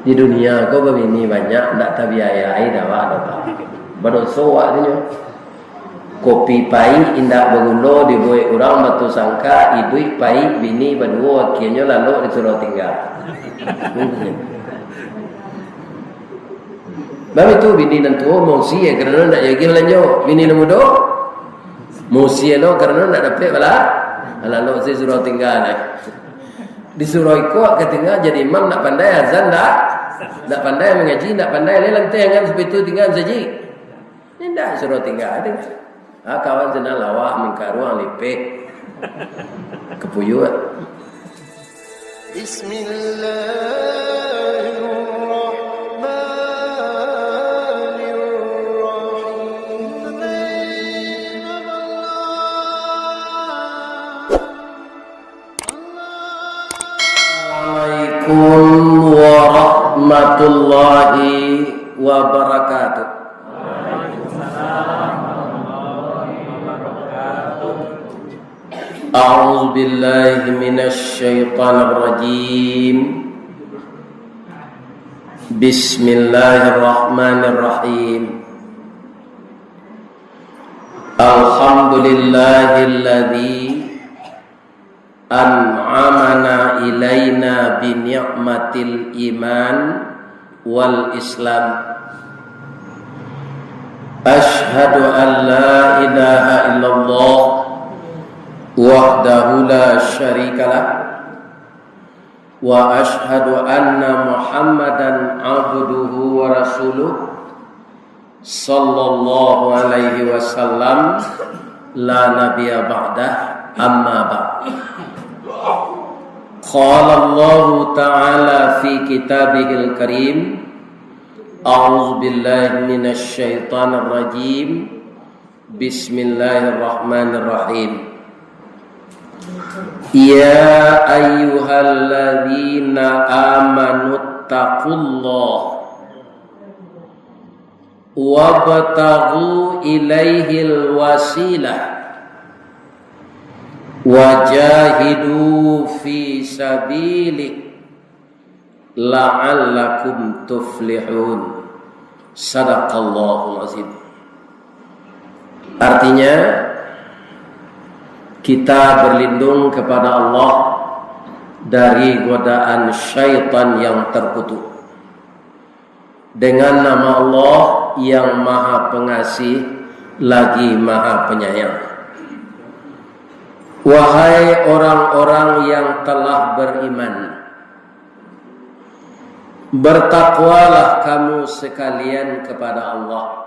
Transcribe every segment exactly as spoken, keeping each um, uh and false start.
Di dunia ko babini banyak, ndak tabiayai dek awak doh, Pak. Badoso awak tu nyo. Kopi paik indak bagulo dibuek urang, batu sangka, iduik paik, bini baduo, akianyo lalok disuruah tingga. Baitu bini nan tuo mausia, karano ndak jadi balanjo. Bini nan mudo mausia lo karano ndak dapek bala-, balalok, disuruah tingga nyo. Disuruah iko ka tingga jadi imam, ndak pandai azan, ndak, ndak pandai mangaji, ndak pandai lai lanteh angan sapitu tingga sajik. Indak, suruah tingga, tingga. Ah, kawan sinan lawak, mangkaruang, lipeh. Kapuyuak. Bismillahirrahmanirrahim. Assalamualaikum warahmatullahi wabarakatuh. A'udzubillahi minasyaitonirrajim. Bismillahirrahmanirrahim. Alhamdulillahilladzi an'amana ilaina bi ni'matil iman wal islam. Asyhadu an la ilaha illallah wahdahu la syarikalah, wa asyhadu anna Muhammadan abduhu wa rasuluh, sallallahu alaihi wasallam, la nabiyya ba'dah, amma ba'd. Qala Allahu ta'ala fi kitabihil karim, a'udzu billahi minasy syaithanir rajim. Bismillahirrahmanirrahim. Ya ayyuhalladzina amanu taqullaha wabtaghu ilaihil wasilah, wajahidu fi sabilih, la'allakum tuflihun. Sadaqallahul azim. Artinya, kita berlindung kepada Allah dari godaan syaitan yang terkutuk. Dengan nama Allah yang Maha Pengasih lagi Maha Penyayang. Wahai orang-orang yang telah beriman, bertakwalah kamu sekalian kepada Allah,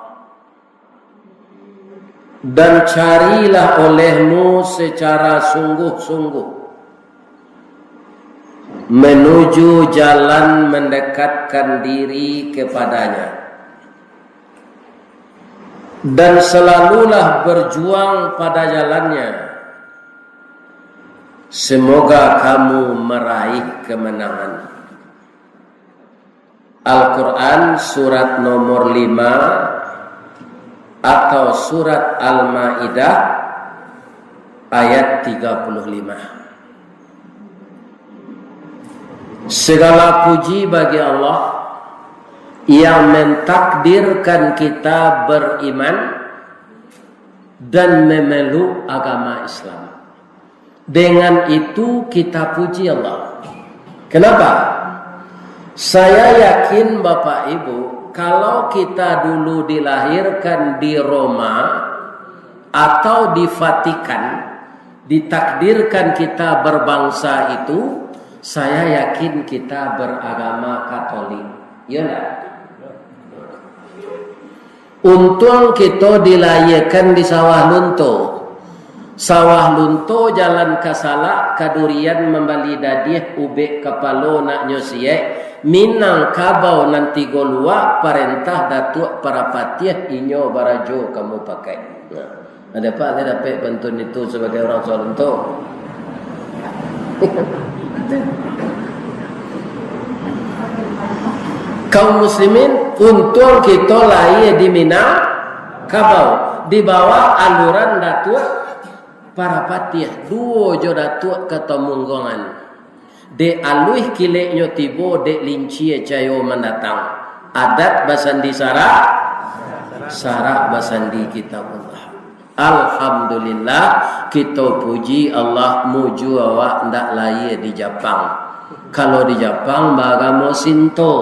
dan carilah olehmu secara sungguh-sungguh menuju jalan mendekatkan diri kepada-Nya, dan selalulah berjuang pada jalan-Nya. Semoga kamu meraih kemenangan. Al-Quran, surat nomor lima atau surat Al-Maidah, ayat tiga puluh lima. Segala puji bagi Allah yang mentakdirkan kita beriman dan memeluk agama Islam. Dengan itu kita puji Allah. Kenapa? Saya yakin, Bapak Ibu, kalau kita dulu dilahirkan di Roma atau di Vatikan, ditakdirkan kita berbangsa itu, saya yakin kita beragama Katolik. Iya ndak? Untuang kito dilahiakan di Sawah Lunto. Sawah Lunto, jalan ka Salak, ka Durian, mambali dadiah, ubek kapalo nak nyo siek, Minangkabau nan tigo luak, parentah Datuak Parapatiah, inyo barajo ka mupakaik. Nah. Ado apo, ado dapek pantun itu sabagai urang Sawah Lunto? Kaum muslimin, untuang kito lahia di Minangkabau, di bawah aluran Datuak Parapatiah, duo jo Datuak Katamunggongan. Dek aluih kileknyo tibo, dek lincie cayo mandatang. Adat basandi sarak, sarak basandi Kitabullah. Alhamdulillah, kito puji Allah, mujua awak ndak lahia di Japang. Kalau di Japang, baagamo Sinto.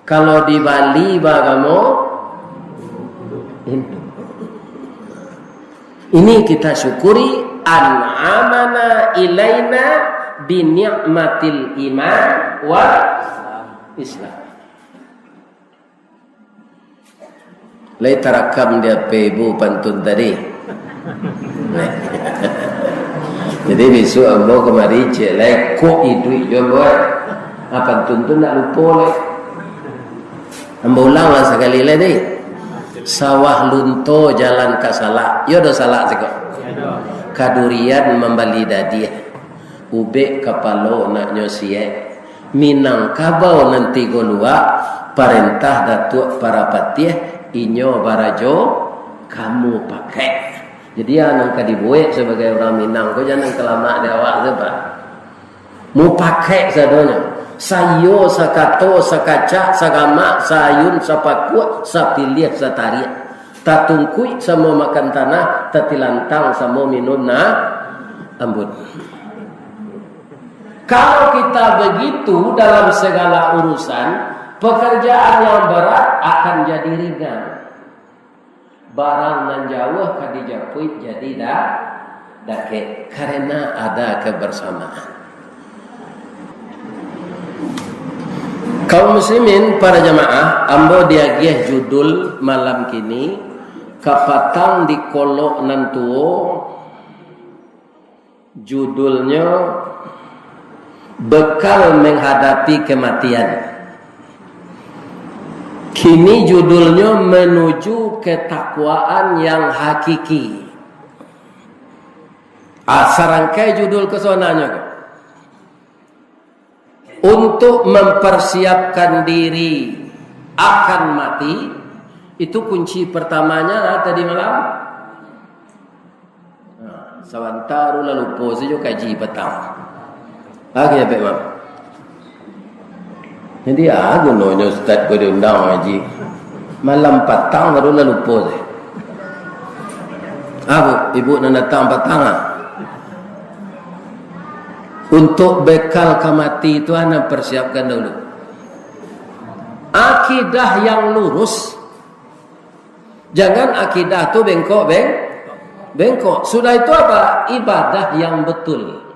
Kalau di Bali, baagamo Hindu. Ini kita syukuri, an'amana ilaina bini'matil iman wal Islam. Lai tarakam di H P ibu pantun tadi. Jadi, bisuak ambo kamari, cek lai, kok iduik juo ambo, eh. Ah, pantun tu ndak lupo lai. Ambo ulang lah sakali lai, deh. Sawah lunto jalan ka Salak. Yo do Salak siko. Kadurian mambali dadiah. Ubek kapalo naknyo siek. Minangkabau nan tigo luak, parentah Datuak Parapatiah, inyo barajo, kamu pakek. Jadi, a nan ka dibuek sabagai urang Minang ko, jan nan ka lamak di awak tu, Pak. Mupakek sadonyo. Saiyo, sakato, sakacak, sagamak, saayun, sapakuak, sapiliah, satariak. Tatungkuik samo makan tanah, tatilantang samo minun na ambun. Kalau kita begitu dalam segala urusan, pekerjaan yang berat akan jadi ringan. Barang nan jauah ka dijapuik jadi da-, dakek, karena ada kebersamaan. Kaum muslimin, para jamaah, ambo diagiah judul malam kini, kapatang di kolok nan tuo, judulnyo Bekal Menghadapi Kematian. Kini judulnyo Menuju Ketakwaan yang Hakiki. Ah, sarangkai judul kesonanyo ko. Untuk mempersiapkan diri akan mati, itu kunci pertamanya, ah, tadi malam. Nah, sabanta tu lah lupo sajo kaji patang. Oke, Pak Imam. Jadi, ah, gunonyo ustaz ko diundang ngaji. Malam patang baru lah lupo sajo. Ah, Bu, ibu nan datang patang, ah. Untuk bekal ka mati tu, ah, nan persiapkan dahulu. Akidah yang lurus. Jangan akidah tu bengkok, beng-, bengkok. Sudah itu apa? Ibadah yang betul.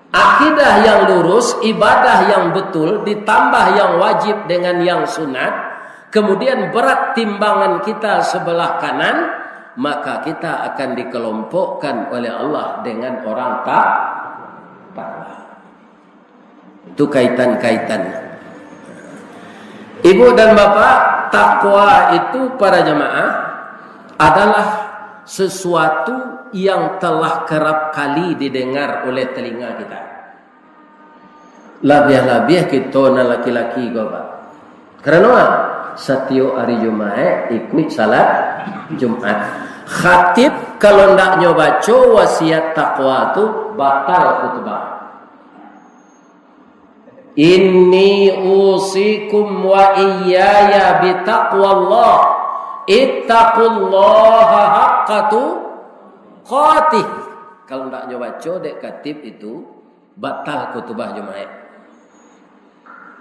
Akidah yang lurus, ibadah yang betul, ditambah yang wajib dengan yang sunat, kemudian berat timbangan kita sebelah kanan, maka kita akan dikelompokkan oleh Allah dengan orang ta-, takwa. Itu kaitan-kaitan. Ibu dan Bapak, takwa itu, para jamaah, adalah sesuatu yang telah kerap kali didengar oleh telinga kita. Labiah-labiah kito nan laki-laki ko, Pak. Karano, ah, satiok ari Jumaik ikuik salat Jumaat. Khatib kalau ndak nyo baco wasiat takwa tu, batal khutbah. "Inni usikum wa iyyaya bitaqwallah. Ittaqullaha haqqa tuqatih." Kalau ndak nyo baco dek khatib itu, batal khutbah Jumaik.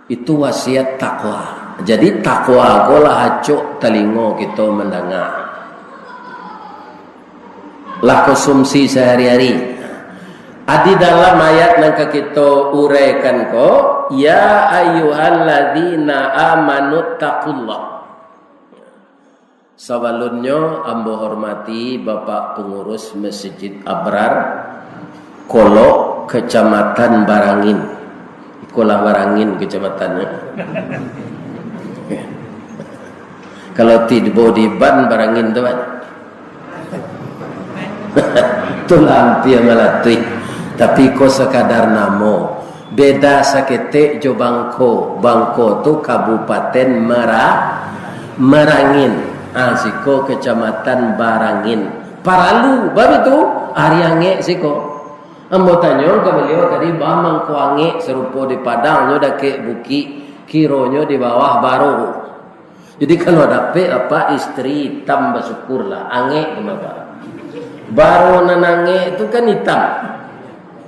Itu wasiat takwa. Jadi, takwa ko lah acok talingo kito mandanga. Lah konsumsi sahari-hari. Adi dalam ayat nan ka kito uraikan ko, "Ya ayyuhalladzina amanu taqullah." Sabalunnyo, ambo hormati Bapak Pangurus Masjid Abrar, Kolok, Kecamatan Barangin. Ikolah Barangin kecamatannyo. Kalau tibo di Ban, Barangin tu kan. Itulah ampia malatuih. Tapi ko sakadar namo. Beda saketek jo Bangko. Bangko tu Kabupaten Mera-, Merangin. Ah, siko Kecamatan Barangin. Paralu, babitu, ari angek siko. Ambo tanyo ka baliau tadi, "Ba mangko angek sarupo di Padang, nyo dakek bukik, kironyo di bawah baro." Jadi, kalau dapek apak istri itam, basyukurlah, angek tu, Bapak. Baro nan angek tu kan itam.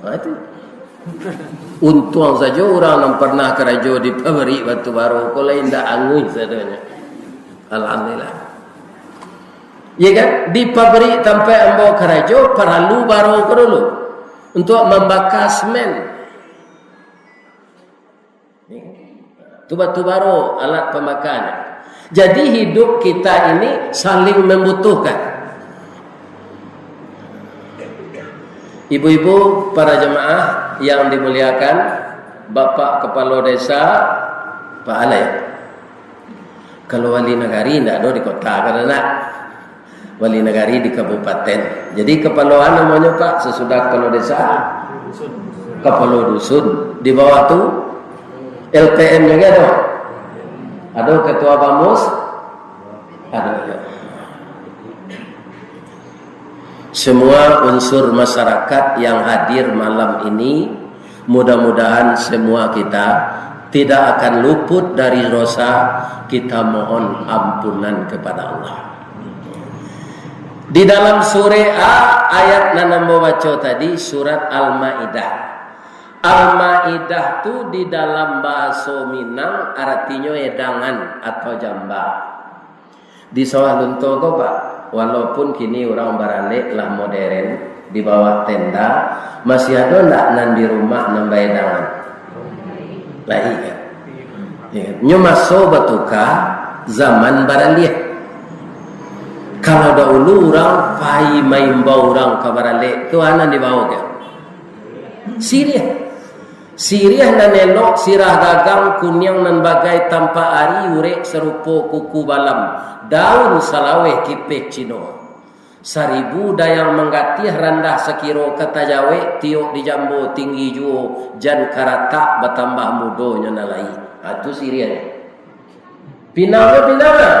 Nah, itu. Untuang sajo urang nan parnah karajo di pabrik batu baro ko, lai indak anguih sadonyo. Alhamdulillah. Ya kan? Di pabrik tampek ambo karajo, paralu baro ko dulu untuak mambaka semen. Tu batu baro alat pambakanyo. Jadi, hidup kita ini saling membutuhkan. Ibu-ibu, para jamaah yang dimuliakan, Bapak Kepala Desa, Pak Alai. Kalau wali nagari, ndak ado di kota, kan, ndak? Wali nagari di kabupaten. Jadi, kepala namonyo, Pak, sesudah kepala desa? Kepala dusun. Di bawah tu, L P M juga ado. Ado ketua bamus? Ado, ya. Semua unsur masyarakat yang hadir malam ini, mudah-mudahan semua kita tidak akan luput dari dosa, kita mohon ampunan kepada Allah. Di dalam surah A, ayat nan ambo baco tadi, surat Al-Maidah. Al-Maidah tu di dalam bahaso Minang aratinyo edangan atau jamba. Di Sawah Lunto ko, Pak, walaupun kini urang baralek lah moderen, di bawah tenda, masih ado ndak nan di rumah nan baedangan? Lai, kan? Ya, kan? Nyo maso batuka, zaman baraliah. Kalau dahulu urang pai maimbau urang ka baralek, tu a nan dibao, kan? Siriah. Siriah nan elok, sirah gagang, kuniang nan bagai tampak ari, urek sarupo kuku balam, daun salaweh kipeh Cino. Saribu dayang manggatih, randah sakiro ka tajawek, tiok dijambo tinggi juo, jan karatak batambah mudonyo nan lai. Ha, tu siriahnyo. Pinang jo pinang, ah.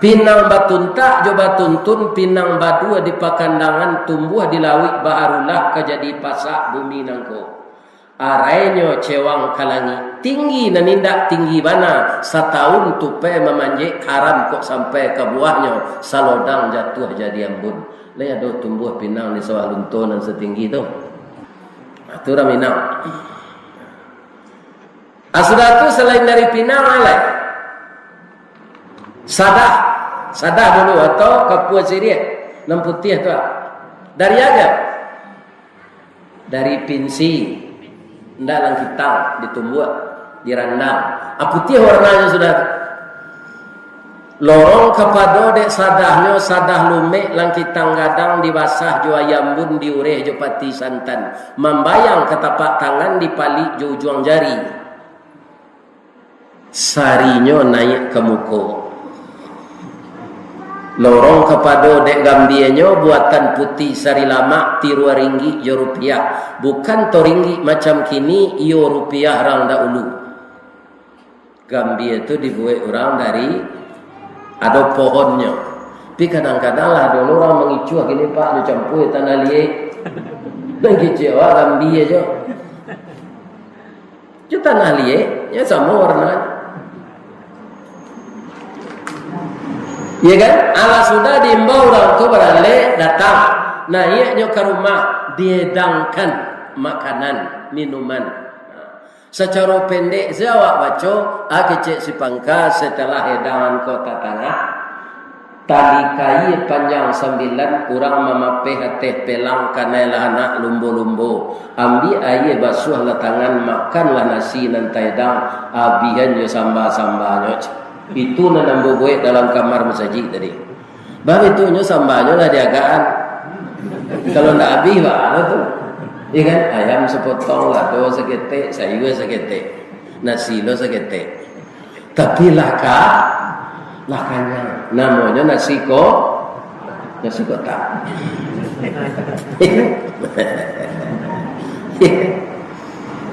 Pinang batuntak jo batuntun, pinang badua di pakandangan, tumbuah di lauik baharulah, ka jadi pasak bumi nangko. Arainyo cewang ka langik, tinggi nan indak tinggi bana, satahun tupai mamanjek, karam kok sampai ka buahnyo, salodang jatuah jadi ambun. Lai ado tumbuah pinang di Sawah Lunto nan satinggi tu? Nah, tu urang Minang. Ah, sudah tu, salain dari pinang, alai. Sadah. Sadah dulu, atau kapua siriah, nan putiah tu, ah. Dari aja. Dari pinsi. Ndak langkitang, ditumbuak, dirandang. Ah, putiah warnanyo sudah tu. Lorong kapado dek sadahnyo, sadah lumek langkitang gadang, dibasah jo ayam bun, diureh jo pati santan. Mambayang ka tapak tangan, dipalik jo ujuang jari. Sarinyo naiak ka muko. Lorong kapado dek gambianyo, buatan puti sari lamak, tiruan ringgik jo rupiah. Bukan to ringgik macam kini, iyo rupiah rang dahulu. Gambia tu dibuek urang dari, ado pohonnyo. Tapi kadang-kadang lah dulu urang mangicuah gini, Pak, dicampua tanah liek. Nan kicik awak gambia jo. Jo tanah liek, yo samo warnanyo. Iya kan? Alah sudah diimbau urang tu baralek, datang. Naiaknyo ka rumah, diedangkan makanan, minuman. Sacaro pendek se awak baco, a kecek si pangka, setelah edangan ko tatangah, tali kaia panjang sambilan, urang mamapeh ateh pelang, kanai lah anak lumbo-lumbo. Ambiak aia, basuahlah tangan, makanlah nasi nan taedang, abihan jo samba-sambanyo. Itu nan ambo buek dalam kamar masajik tadi. Baitu nyo sambanyo lah diagakan. Kalau ndak abih, baa tu? Iya kan? Ayam sapotong, lado saketek, sayua saketek, nasi lo saketek. Tapi lah ka-, lah kanyang. Namonyo nasi ko-, nasi kotak.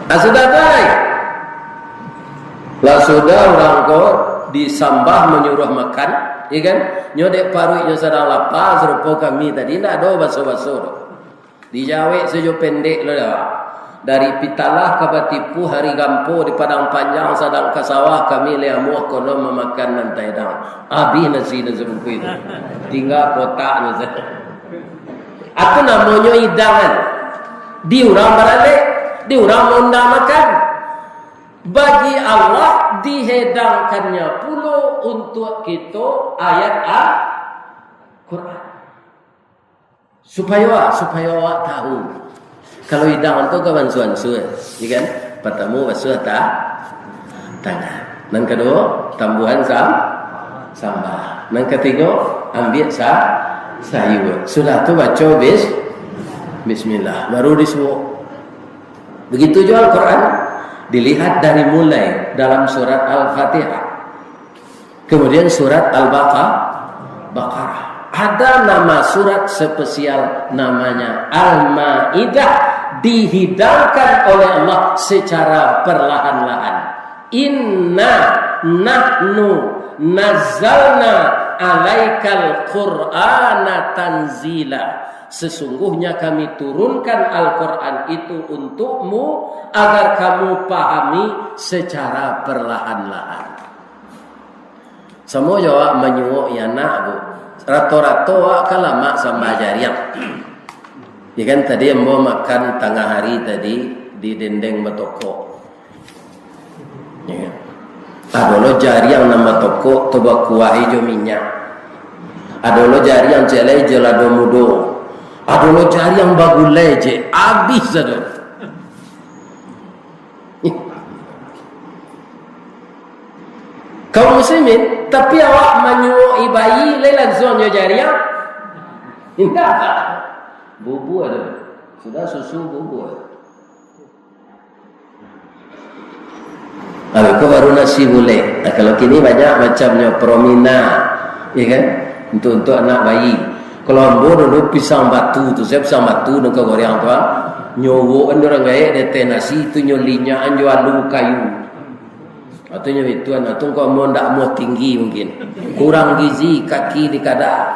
Ah, sudah tu, ai. Lah sudah urang ko disambah manyuruah makan, iya kan? Nyo dek paruiknyo sadang lapa, sarupo kami tadi, ndak ado baso-baso doh. Dijawek sajo pendek lo dah. Dari Pitalah ka Batipuah, hari gampo di Padang Panjang, sadang ka sawah kami lai amuah kono mamakan nan taedang. Abih nasi nan sabungkuih tu. Tingga kotaknyo sajo. Itu namonyo hidangan. Di urang baralek, di urang maundang makan. Bagi Allah dihidangkannya pulo untuak kito ayat Al-Quran. Supayo, supayo awak tahu. Kalau hidang tu kan basuah-basuah, ya kan? Partamo basuah ta-, tangan. Nan kaduo, tambuahan sam-, sambal. Nan katigo, ambiak sa-, sayua. Sudah tu baco bis-, bismillah. Baru disuok. Begitu juga Al-Quran, dilihat dari mulai dalam surat Al-Fatihah. Kemudian surat Al-Baqa-, Baqarah. Ada nama surat spesial namanya Al-Maidah, dihidangkan oleh Allah secara perlahan-lahan. Inna nahnu nazzalna alaikal Qur'ana tanzila. Sesungguhnya kami turunkan Al-Quran itu untukmu, agar kamu pahami secara perlahan-lahan. Samo jo awak manyuok anak, Bu. Rato-rato awak kan lamak sambah jariang. Ya kan, tadi ambo makan tangah hari tadi di dendeng batokok. Ya kan? Ado lo jariang nan batokok tu bakuah jo minyak. Ado lo jariang ciek lai jo lado mudo. Ado lo jariang bagulai je, abih sado. Kaum muslimin, tapi awak manyuok bayi lai langsuang jo jariang? Indak. Bubua tu. Sudah susu bubua. Habis tu baru nasi bulek. Nah, kalau kini banyak macamnyo, promina, ya kan? Untuk, untuk anak bayi. Kalau ambo dulu pisang batu tu, saya pisang batu nang ka goreng tu, ah. Nyo uwokan urang gaek di ateh nasi tu, nyo linyakan jo alu kayu. Atau nyo itu, anak tu kok ambo ndak amuah tinggi mungkin. Kurang gizi, kaki dikada.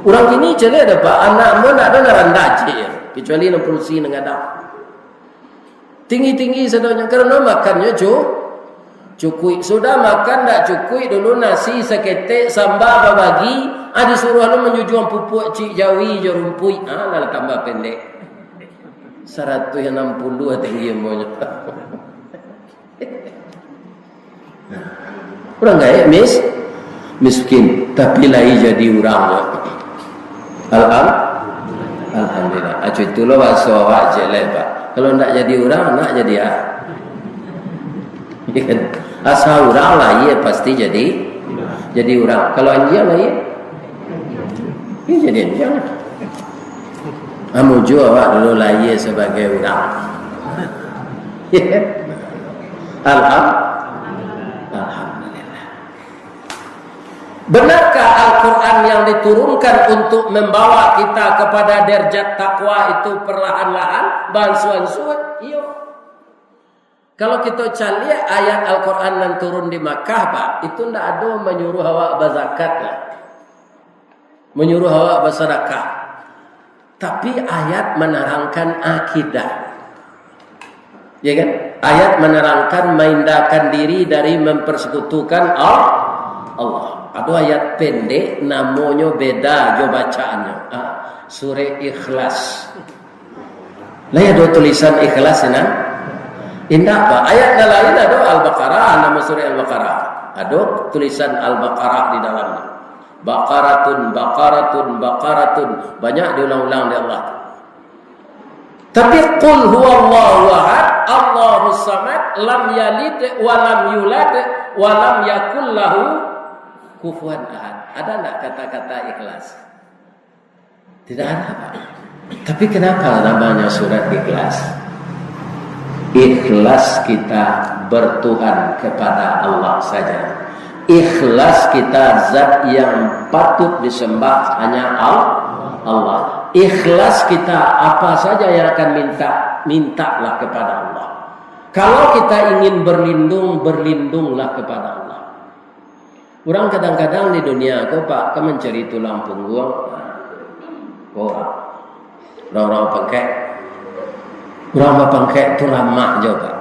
Urang kini caliak dah, Pak, anak ambo ndak ado nan randah ciek, kecuali nan padusi nan gadang. Tinggi-tinggi sadonyo, karano makannyo cu-, cukuik. Sudah makan ndak cukuik, dulu nasi saketek, samba babagi, ah, disuruah lo manjujuang pupuak cik jawi jo rumpuik, ah, lah tambah pendek. Saratuih anam puluah tinggi umonyo. Urang gaek mis-, miskin, tapi lai jadi urang. Alham-, alhamdulillah. Acu itulah bahaso awak je lah, Pak. Kalau ndak jadi urang, nak jadi ah. Asa urang lahia pasti jadi, jadi urang. Kalau anjiang lahia, ya jadi anjiang. Amujo awak dulu lahia sabagai urang. Alham-, Alhamdulillah. Benarkah Al-Quran yang diturunkan untuk membawa kita kepada derajat takwa itu perlahan-lahan, baansua-ansua? Iyo. Kalau kito caliak ayat Al-Quran nan turun di Makkah, Pak, itu ndak ado manyuruh awak bazakat lah. Manyuruh awak basadakah. Tapi ayat manarangkan akidah. Ya kan? Ayat manarangkan maindahkan diri dari mempersekutukan Al-, Allah. Ado ayat pendek, namonyo beda jo bacaannyo. Ah, surah Ikhlas. Lai ado tulisan Ikhlas sinan? Indak, Pak. Ayat nan lain ado Al-Baqarah, namo surah Al-Baqarah. Ado tulisan Al-Baqarah di dalamnya. Baqaratun, baqaratun, baqaratun. Banyak diulang-ulang dek Allah. Tapi, Qul huwallahu ahad, Allahus samad, lam yalid wa lam yulad, wa lam yakul lahu kufuwan ahad. Ada ndak kata-kata Ikhlas? Tidak ada, Pak. Tapi kenapa namanya surat Ikhlas? Ikhlas kita bertuhan kepada Allah saja. Ikhlas kita zat yang patut disembah hanya Al-, Allah. Ikhlas kita apa saja yang akan minta, mintalah kepada Allah. Kalau kita ingin berlindung, berlindunglah kepada Allah. Urang kadang-kadang di dunia ko, Pak, ka mancari tulang pungguang. Ko, Pak. Urang-urang pangkek, urang bapangkek tu lamah jo, Pak.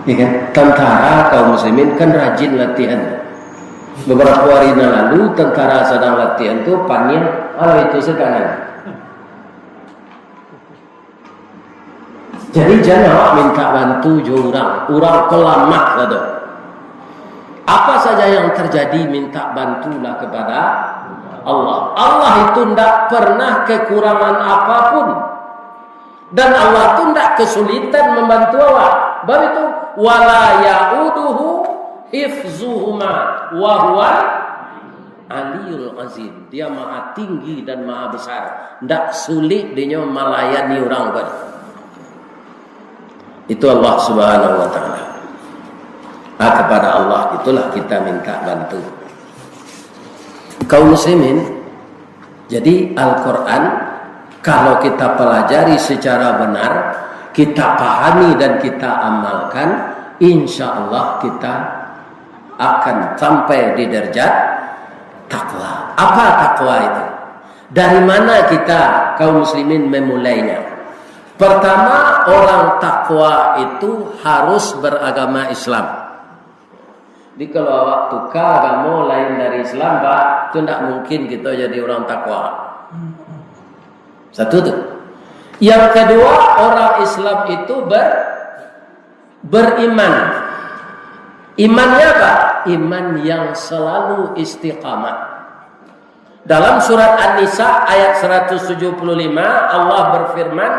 Ya kan? Tentara kaum muslimin kan rajin latihan. Beberapa hari nan lalu, tentara sadang latihan tu, paniang, alah itu sekarang. Jadi, jan awak minta bantu jo urang. Urang ko lamah sajo. Apa saja yang terjadi, minta bantulah kepada Allah. Allah itu ndak pernah kekurangan apapun. Dan Allah tu ndak kesulitan membantu awak. Bab itu, "Wala ya'uduhu hifzuhuma wa huwal aliyul azim." Dia maha tinggi dan maha besar. Ndak sulik dinyo malayani urang ko. Itu Allah Subhanahu wa Ta'ala. Ah, kepada Allah itulah kita minta bantu. Kaum muslimin, jadi Al-Quran, kalau kita pelajari secara benar, kita pahami dan kita amalkan, insya Allah kita akan sampai di derajat takwa. Apa takwa itu? Dari mana kita, kaum muslimin, memulainya? Pertama, orang takwa itu harus beragama Islam. Jadi, kalau awak tuka agamo lain dari Islam, Pak, tu ndak mungkin kito jadi urang takwa. Satu tu. Yang kedua, orang Islam itu ber-, beriman. Imannya apa? Iman yang selalu istiqamah. Dalam surat An-Nisa ayat seratus tujuh puluh lima, Allah berfirman,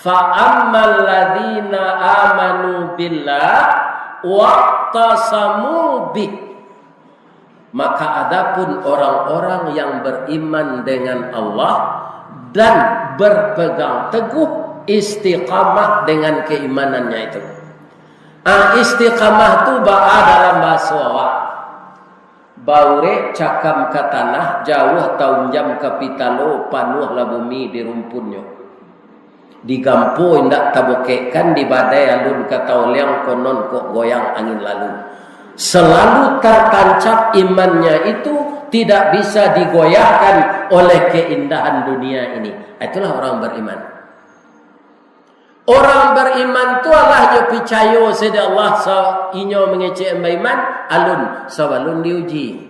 "Fa ammal ladzina amanu billah wa'tasamu bih." Maka adapun orang-orang yang beriman dengan Allah dan berpegang teguh, istiqamah dengan keimanannya itu. Ah, istiqamah tu baa dalam bahaso awak. Baurek cakam ka tanah, jauah taunjam ka pitalo, panuahlah bumi di rumpunnyo. Digampo indak tabokekkan, di badai alun ka taoliang, konon kok goyang angin lalu. Selalu tertancap imannya itu, tidak bisa digoyahkan oleh keindahan dunia ini. Itulah orang beriman. Orang beriman tu alah nyo picayo sajo Allah, sa-, inyo mangecek baiman, alun, sabalun diuji.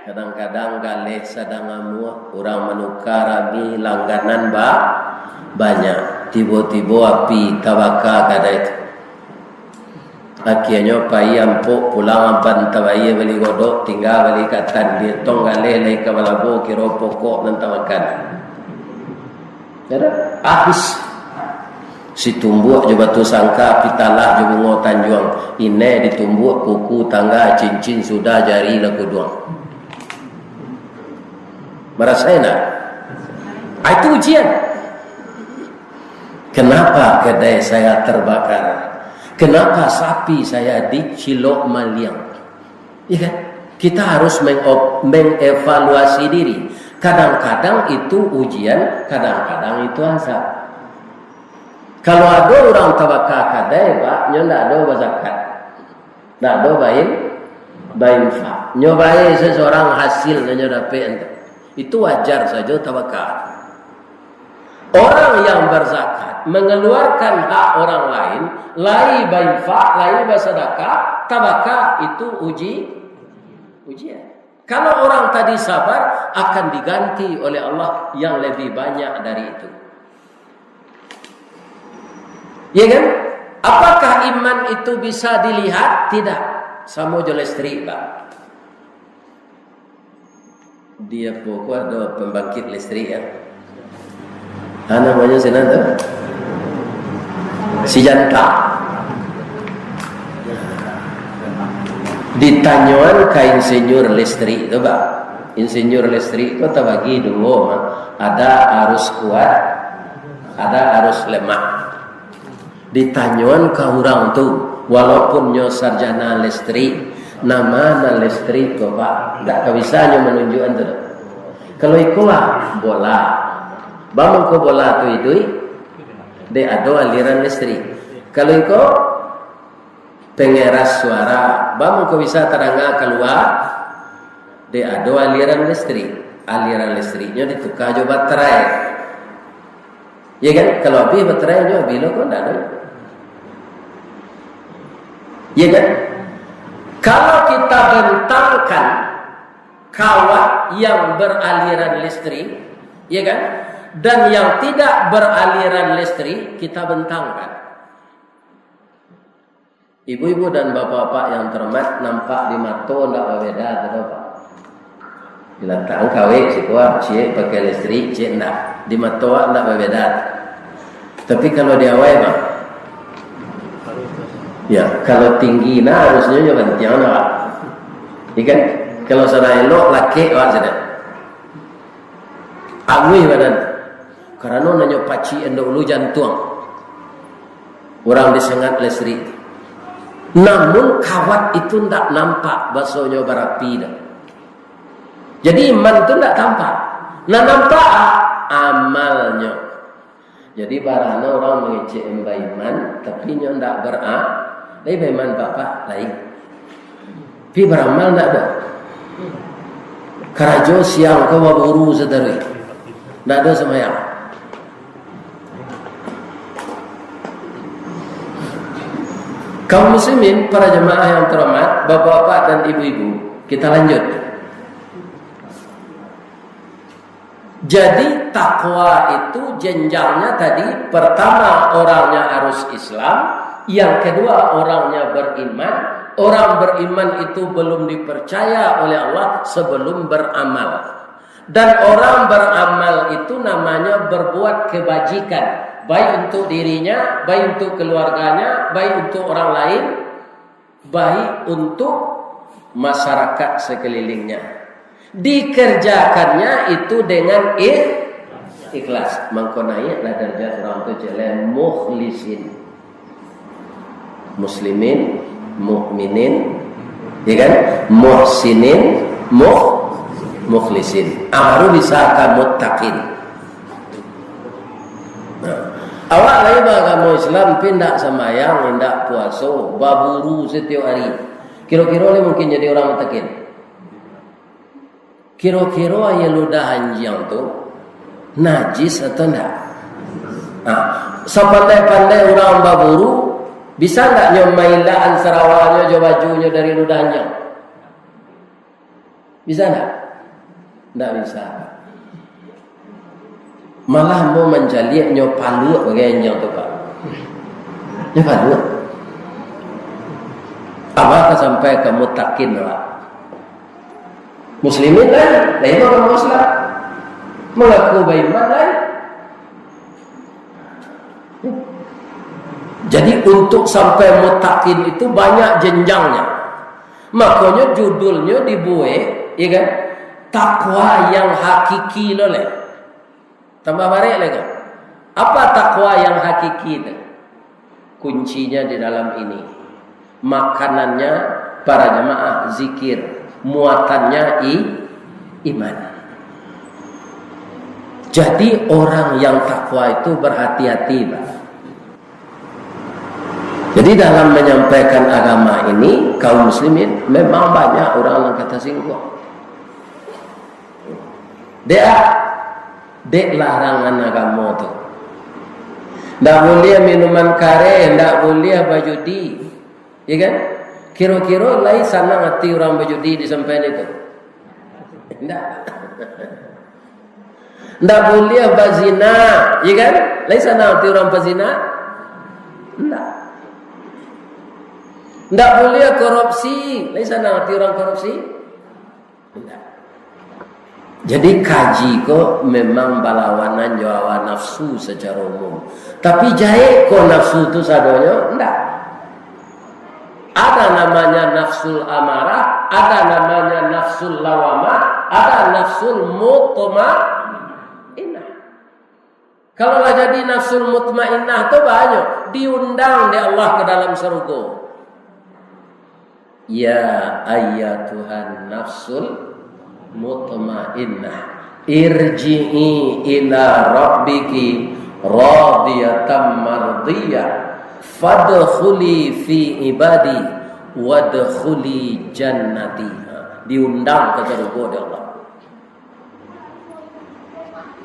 Kadang-kadang galeh sadang amuah, urang manuka rami, langganan ba-, banyak. Tibo-tibo api tabaka kadai tu. Akhianyo pai ampok pulang, aban tabayia bali godok, tingga bali katan, dietong galeh lai ka balabo, kiro pokok nan tamakan. Kada, abih. Situmbuak jo batu sangka, pitalah jo bungo tanjuang, inai ditumbuak kuku tangga, cincin sudah jari lah kuduang. Marasai ndak? Ah, itu ujian. Kenapa kedai saya terbakar? Kenapa sapi saya dicilok maliang? Iya kan? Kita harus mengop-, mengevaluasi diri. Kadang-kadang itu ujian, kadang-kadang itu azab. Kalau ado urang tabaka kadai, Pak, nyo ndak ado bazakat. Ndak ado bain, bainfak. Nyo bae sesorang hasil nyo dapek tu. Itu wajar sajo tabaka. Orang yang berzakat, mengeluarkan hak orang lain, lai bainfak, lai basadakah, tabaka, itu uji, ujian. Kalau orang tadi sabar, akan diganti oleh Allah yang lebih banyak dari itu. Ya kan? Apakah iman itu bisa dilihat? Tidak. Samo jo listrik, Pak. Di apo ko ado pembangkit listrik, ya? Ah, namonyo sinan tu? Sijanta. Ditanyoan ka insinyur listrik tu, Pak. Insinyur listrik tu tabagi duo, Pak. Ada arus kuat, ada arus lemah. Ditanyoan ka urang tu, walaupun nyo sarjana listrik, nama nan listrik ko, Pak? Ndak ka bisa nyo manunjuakan tu doh. Kalau iko lah bola. Ba mangko bola tu iduik, dek ado aliran listrik. Kalau iko pengeras suara, ba mangko bisa tadanga kalua, dek ado aliran listrik. Aliran listriknyo dituka jo baterai. Ya kan? Kalau habis baterainyo, habis lo ko ndak ado. Ya kan? Kalau kita bentangkan kawat yang beraliran listrik, ya kan? Dan yang tidak beraliran listrik, kita bentangkan. Ibu-ibu dan bapak-bapak yang terhormat, nampak di mato ndak babeda tu, Pak. Dilatakkan kawek siko, ciek pakai listrik, ciek ndak. Di mato awak ndak babeda. Tapi kalau di awai, Bang, ya, kalau tinggi, nah, harusnyo nyo bantiang, Pak. Ikan, kalau salah elok, lakek, Pak, sudah. Anguih badan. Karano nanyo pacik endok ulu jantuang. Urang disengat listrik. Namun kawat itu ndak nampak, basonyo barapi dah. Jadi iman tu ndak tampak. Nah, nampak amalnyo. Jadi barano urang mangecek baiman, tapi nyo ndak bera-, lai baiman, Pak, lai. Tapi baramal ndak ado. Karajo siang ko baburu sadari. Ndak ado sambayang. Kaum muslimin, para jamaah yang terhormat, bapak-bapak dan ibu-ibu, kita lanjut. Jadi, takwa itu jenjangnya tadi, pertama, orangnya harus Islam, yang kedua, orangnya beriman. Orang beriman itu belum dipercaya oleh Allah sebelum beramal. Dan orang beramal itu namanya berbuat kebajikan, baik untuk dirinya, baik untuk keluarganya, baik untuk orang lain, baik untuk masyarakat sekelilingnya. Dikerjakannya itu dengan ikh-, ikhlas. Mangko naiaklah darajat urang tu, jaleh mukhlisin. Muslimin, mukminin, ya kan? Muhsinin, mukh-, mukhlisin. Ah, baru bisa ka muttaqin. Nah, awak lai baagamo Islam, tapi indak sambayang, indak puaso, baburu satiok ari. Kiro-kiro lai mungkin jadi urang muttaqin? Kiro-kiro aia ludah anjiang tu najis atau ndak? Nah, sapandai-pandai urang baburu, bisa ndak nyo mailaan sarawanyo jo bajunyo dari ludah anjiang? Bisa ndak? Ndak bisa. Malah ambo mancaliak nyo paluak bagai anjiang tu, Pak. Nyo paluak. Apo ka sampai ka muttaqin, Pak? Muslimin lai, lai mangaku Islam. Mangaku baiman lai. Jadi, untuk sampai muttaqin itu banyak jenjangnya. Makonyo judulnyo dibuek, ya kan? Takwa yang hakiki lo lai. Tambah barek lai ko. Apa takwa yang hakiki tu? Kuncinya di dalam ini. Makanannya para jamaah zikir, muatannya i-, iman. Jadi, orang yang takwa itu berhati-hati, Pak. Jadi, dalam menyampaikan agama ini, kaum muslimin, memang banyak urang nan ka tasingguang. Dek, ah, dek larangan agamo tu. Ndak buliah minuman kareh, ndak buliah bajudi. Ya kan? Kiro-kiro lai sanang ati urang bajudi disampaian itu? Ndak. Ndak buliah bazina, ya kan? Lai sanang ati urang pazina? Ndak. Ndak buliah korupsi, lai sanang ati urang korupsi? Indak. Jadi, kaji ko memang balawanan jo hawa nafsu sacaro umum. Tapi, jahek ko nafsu tu sadonyo? Indak. Ada namanya nafsul amarah, ada namanya nafsul lawamah, ada nafsul mutmainnah. Kalau lah jadi nafsul mutmainnah tu banyak, diundang dek Allah ka dalam sarugo. Ya ayyatuhan nafsul mutmainnah, irji'i ila rabbiki radiyatan mardiyah, fadkhuli fi ibadi, wadkhuli jannati. Diundang ka sarugo dek Allah.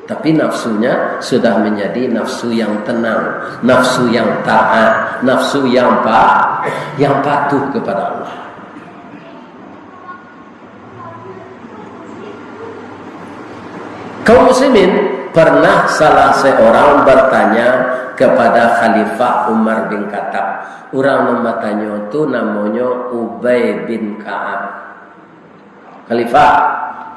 Tapi nafsunya sudah menjadi nafsu yang tenang, nafsu yang taat, nafsu yang pa-, yang patuh kepada Allah. Kaum muslimin, pernah salah seorang bertanya kepada Khalifah Umar bin Khattab. Urang nan batanyo tu namonyo Ubay bin Ka'ab. "Khalifah,"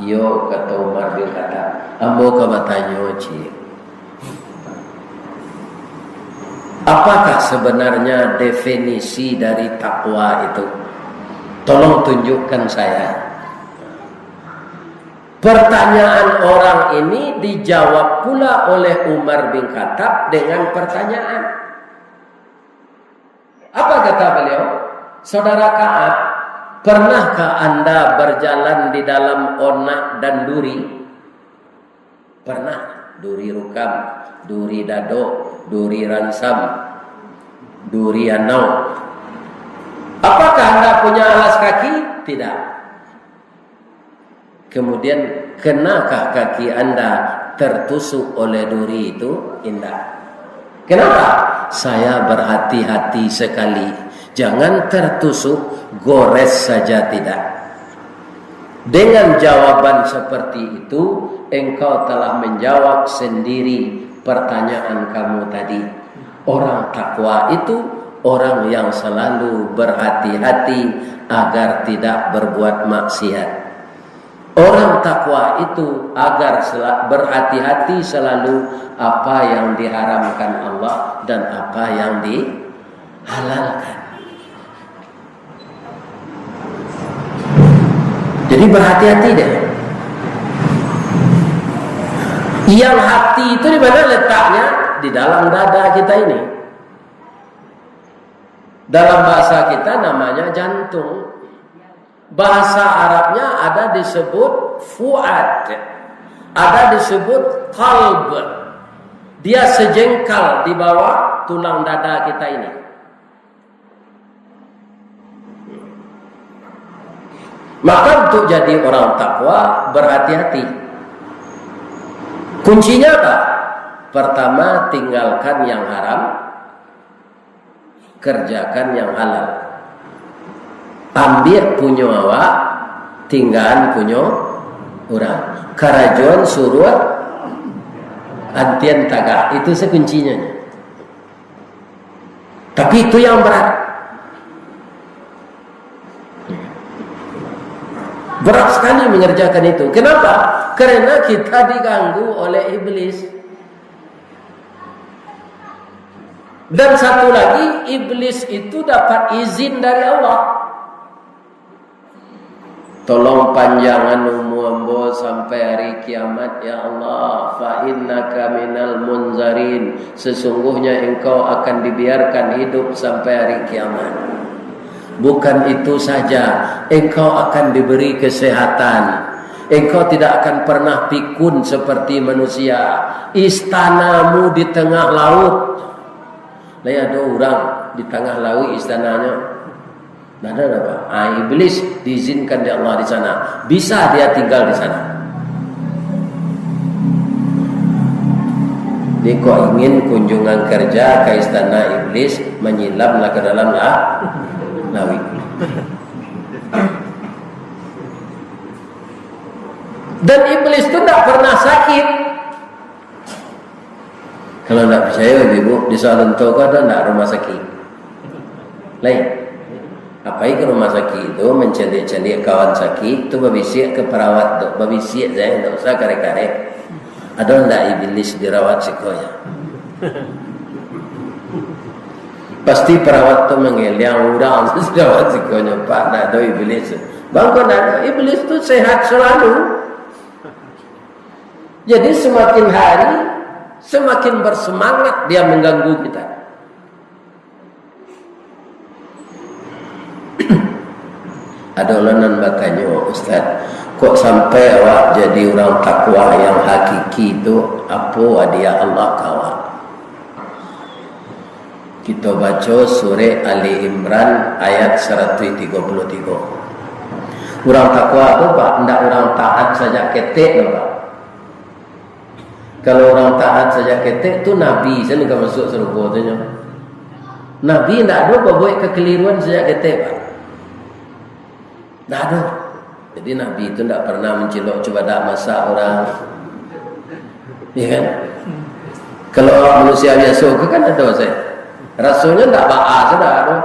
"Iyo," kato Umar bin Khattab, "ambo ka batanyo ciek. Apakah sebenarnya definisi dari takwa itu? Tolong tunjukkan saya." Pertanyaan orang ini dijawab pula oleh Umar bin Khattab dengan pertanyaan. Apa kata beliau? "Saudara Ka'ab, pernahkah Anda berjalan di dalam onak dan duri?" "Pernah. Duri rukam, duri dadok, duri ransam, duri anau." "Apakah Anda punya alas kaki?" "Tidak." "Kemudian, kenakah kaki Anda tertusuk oleh duri itu?" "Indak." "Kenapa?" "Saya berhati-hati sekali. Jangan tertusuk, gores saja tidak." Dengan jawaban seperti itu, engkau telah menjawab sendiri pertanyaan kamu tadi. Orang takwa itu orang yang selalu berhati-hati agar tidak berbuat maksiat. Orang takwa itu agar sela-, berhati-hati selalu apa yang diharamkan Allah dan apa yang dihalalkan. Jadi, berhati-hati deh. Yang hati itu di mana letaknya? Di dalam dada kita ini. Dalam bahasa kita namanya jantung. Bahasa Arabnya ada disebut fuad, ada disebut qalb. Dia sejengkal di bawah tulang dada kita ini. Maka, untuk jadi orang takwa, berhati-hati. Kuncinya apa? Pertama, tinggalkan yang haram, kerjakan yang halal. Ambiak punyo awak, tinggaan punyo urang. Karajoan suruah, antian tagah. Itu se kuncinya. Tapi itu yang berat. Berat sekali mengerjakan itu. Kenapa? Karena kita diganggu oleh iblis. Dan satu lagi, iblis itu dapat izin dari Allah. "Tolong panjangan umua ambo sampai hari kiamat, ya Allah. Fa innaka minal munzarin. Sesungguhnya Engkau akan dibiarkan hidup sampai hari kiamat. Bukan itu saja, Engkau akan diberi kesehatan. Engkau tidak akan pernah pikun seperti manusia. Istanamu di tengah laut." Lai ado urang di tangah lauik istananyo? Ndak ado, ndak, Pak. Ah, iblis diizinkan dek Allah di sana. Bisa dia tinggal di sana. Jadi, kok ingin kunjungan kerja ka istana iblis, manyilamlah ke dalam la-, lauik. Dan iblis tu ndak pernah sakit. Kalau ndak picayo, Ibu, di Sawangantuyu ko ado ndak rumah sakik? Lai. Apai ka rumah sakik tu, mancaliak-caliak kawan sakik tu, babisiak ka parawat tu, babisiak sajo, ndak usah kareh-kareh. Ado ndak iblis dirawat siko yo? Pasti parawat tu mangeliang, urang tu dirawat siko nyo, Pak, ndak ado iblis. Bang, kok ndak ado? Iblis tu sehat selalu. Jadi, semakin hari, semakin bersemangat dia mengganggu kita. Ado lo nan batanyo, "Ustaz, kok sampai awak jadi urang takwa yang hakiki tu, apo hadiah Allah ka awak?" Kito baco surek Ali Imran ayat saratuih tigo puluah tigo. Urang takwa tu, Pak, ndak urang taat saja ketek, Pak. Kalau urang taat sajak ketek tu, Nabi sajo ka masuak sarugo tu nyo. Nabi ndak ado babuek kakaliruan sajak ketek, Pak. Ndak ado. Jadi Nabi tu ndak pernah mancilok cubadak masak urang. Iya kan? Kalau awak manusia biaso ko kan ado sajo. Rasonyo ndak baa sajo ado.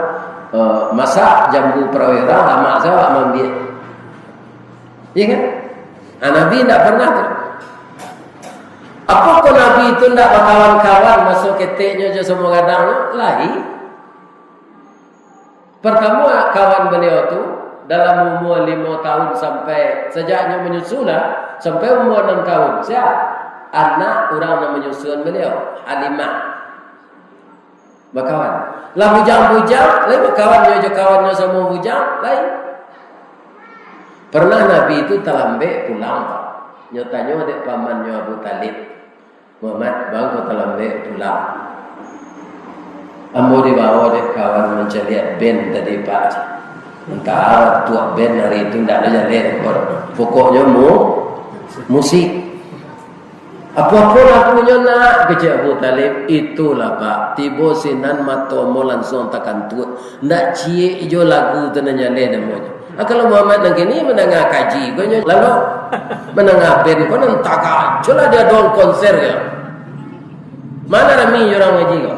Eh, masak jambu paraweh urang, lamak sajo awak maambiak. Iya kan? Ah, Nabi ndak pernah tu. Apo kok Nabi tu ndak bakawan-kawan maso keteknyo jo samo gadang tu? Lai. Partamo kawan baliau tu dalam umua limo tahun sampai, sajaknyo manyusu lah, sampai umua anam tahun. Sia? Anak urang nan manyusuan baliau, Halimah. Bakawan. Lah bujang-bujang, lai bakawan nyo jo kawannyo samo bujang, lai. Pernah Nabi tu talambek pulang, Pak. Nyo tanyo dek pamannyo Abu Thalib, "Muhammad, baa kok talambek pulang?" "Ambo dibawo dek kawan mancaliak ben tadi, Pak. Antah tuak ben hari tu ndak ado jaleh, pokoknyo mu-, musik." "Apo-apo lagunyo nak?" kecek Abu Thalib. "Itulah, Pak, tibo sinan mato ambo lansuang takantuak. Ndak ciek jo lagu tu nan jaleh namonyo." Ah, kalau Muhammad nan kini mandanga kaji ko nyo, lalu mandanga ben ko nan tagak, cubolah dia doang konser ko. Mana rami jo urang ngaji ko?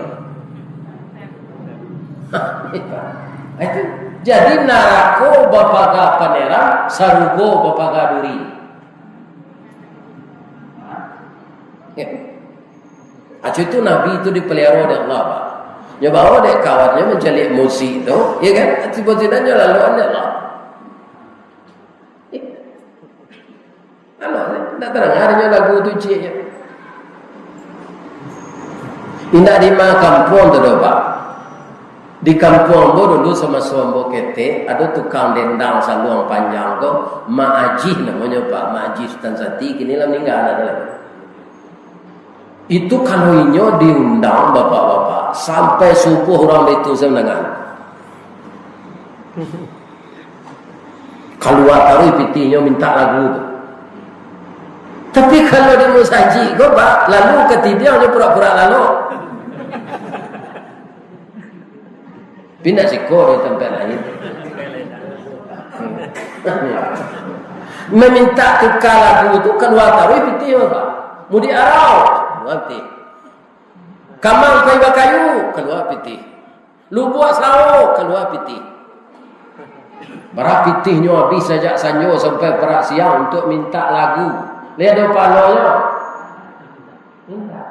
Itu. Jadi narako bapaga paneran, sarugo bapaga duri. Acu tu Nabi tu dipaliaro dek Allah, Pak. Nyo bawo dek kawannyo mancaliak musik tu, ya kan? Tibo-tibo nyo laluan dek Allah. Alah, ndak tadanga nyo lagu tu ciek nyo. Indak di ma kampuang tu doh, Pak. Di kampuang ambo dulu, samaso ambo ketek, ado tukang dendang saluang panjang ko, Mak Ajih namonyo, Pak. Mak Ajih Sutan Sati, kini lah maningga lah tu. Itu kalau inyo diundang, bapak-bapak, sampai subuh urang baitu sajo mandanga. Kalua taruih pitihnyo mintak lagu tu. Tapi kalau di musajik ko, Pak, lalu katidiang jo pura-pura lalok. Pindah siko dari tampek lain. Mamintak tuka lagu tu kalua taruih pitih, Pak. Mudik arau, kalua pitih. Kamang pai bakayu, kalua pitih. Lubuak sawo, kalua pitih. Bara pitihnyo abih sajak sanjo sampai parak siang untuak mintak lagu. Lai ado pahalonyo? Indak.